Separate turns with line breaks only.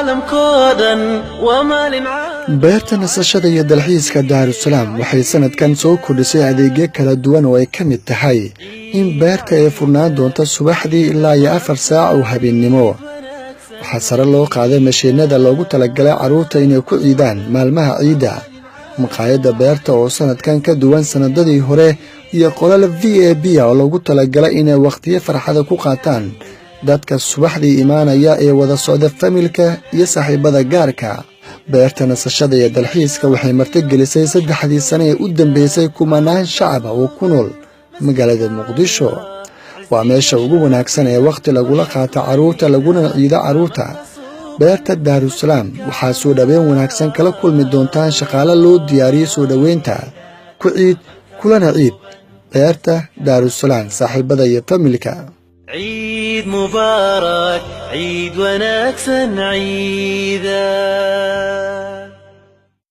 Caalamkoo dhan waa maalin.
Beerta nasashada iyo dalxiiska Daarusalaam waxay sanadkan soo kordhisay adeegyo kala duwan oo ay ka mid tahay in beerta ay furnaan doonto subaxdii ilaa iyo 4 saac oo habeennimo. Waxaa sare loo qaaday mashiinada loogu talagalay carruurta inay ku ciidaan maalmaha ciidda, maqaayadda beerta oo sanadkan ka duwan sannadadii hore, iyo qolal VIP oo loogu talagalay inay wakhtiyo farxada ku qaataan dadka subaxdii imaanaya ee wada socda, familka iyo saaxiibada gaarka. Beerta nasashada iyo dalxiiska waxay martigelisay 3dii sane ee u dambeysay kumanaan shacaba oo ku nool magaalada Muqdisho. Waa meesha ugu wanaagsan ee wakhti lagula qaato carruurta, laguna ciido carruurta. Beerta Daarusalaam waxaa soo dhoweyn wanaagsan kala kulmi doontaan shaqaale loo diyaariyey soo dhoweynta. Ku ciid kulana ciid beerta Daarusalaam saaxiibada iyo familka.
Ciid mubaarak, ciid wanaagsan, ciida.